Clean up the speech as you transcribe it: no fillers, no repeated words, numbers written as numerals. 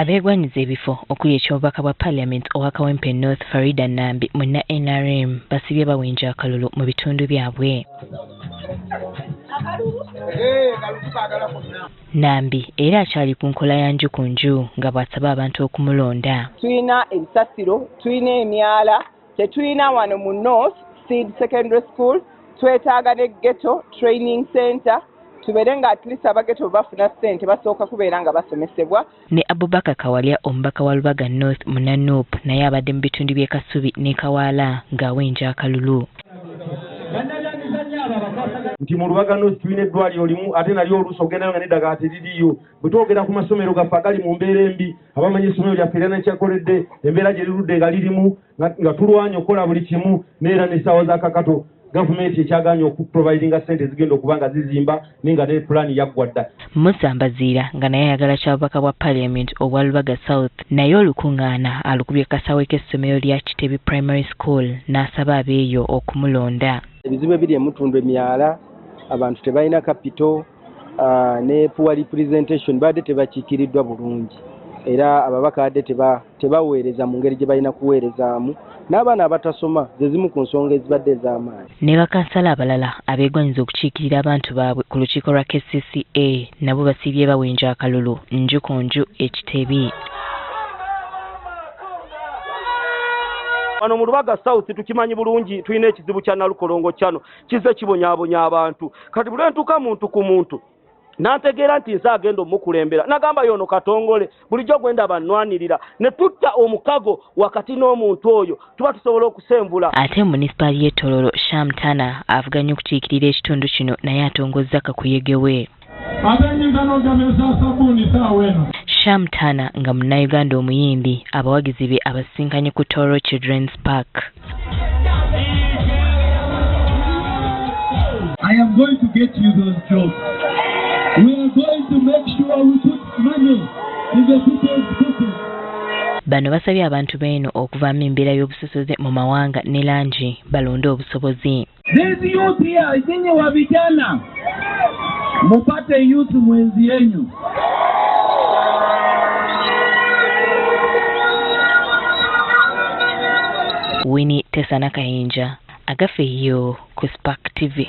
Abeegwanyiza ebifo okuli eky'obubaka bwa Parliament owa Kawempe North Farida Nambi munna NRM basibye bawenja akalulu mu bitundu byabwe. Nambi era akyali ku nkola ya nju ku nju nga bw'asaba abantu okumulonda. Tulina ebisasiro, tulina emyala, tetulina wano mu North Seed Secondary School, twetaaga ne ghetto training center, tubeere nga at least abageto bafuna ssente basooka kubeera nga basomesebwa. Ne Abubakar Kawalya omubaka wa Lubaga North munna NUP naye abadde mu bitundu by'e Kasubi ne Kawaala ng'awenja akalulu. Nti mu Lubaga North tulina eddwaliro limu ate nalyo oluusi ogendayo nga n'eddagala teririiyo. Bwe twogera ku masomero gaffe agali mu mbeera embi, abamanyi essomero lyaffe era nekyakoledde embeera gye lirudde nga lirimu nga tulwanye okukola buli kimu n'era n'essaawa za kakato gavumenti ekyagaanye okuprovidinga ssente zigenda okuba nga zizimba naye nga ne pulaani yaggwa dda. Musa Mbaziira nga naye ayagala kya bubaka bwa Parliament obwa Lubaga South naye olukuŋŋaana alukubye kasawe k'essomero lya Kitebi Primary School n'asaba abeeyo okumulonda. Ebizibu ebiri emutundu emyala, abantu tebalina capital, ne poor representation badde tebakiikiriddwa bulungi era ababaka badde tebaweereza mu ngeri gye balina kuweerezaamu n'abaana abatasoma ze zimu ku nsonga ezibadde ez'amaanyi. Ne bakansala abalala abeegwanyiza okukiikirira abantu baabwe ku lukiiko lwa KCCA nabo basiibye bawenja akalulu nju ku nju e Kitebi. Wano mu Lubaga South tukimanyi bulungi tulina ekizibu kya Nalukolongo kyano kizze kibonyaabonya abantu. Kati buli ntuuka muntu ku muntu n'antegeera nti nze agenda omukulembera nagamba yono Katongole bulijjo gwenda bannwanirira ne tutta omukago wakati n'omuntu oyo tuba tusobola okusenvula. Ate munisipaali y'e Tororo Sham Tana avuganya okukiikirira ekitundu kino naye atongozza kakuyege we. Sham Tana nga munnayuganda omuyimbi abawagizi be abasisinkanye ku Toro Children's Park. I am going to get you those jobs. We are going to make sure we put money in the people's pockets. Bano basabye abantu b'eno okuvaamu embeera y'obusosoze mu mawanga ne langi balonde obusobozi. This youth here, nyinyi wa vijana, mupate youth mwenzi yenyu. Winnie Tesa Nakayinja, Agafeeyo ku Spark TV.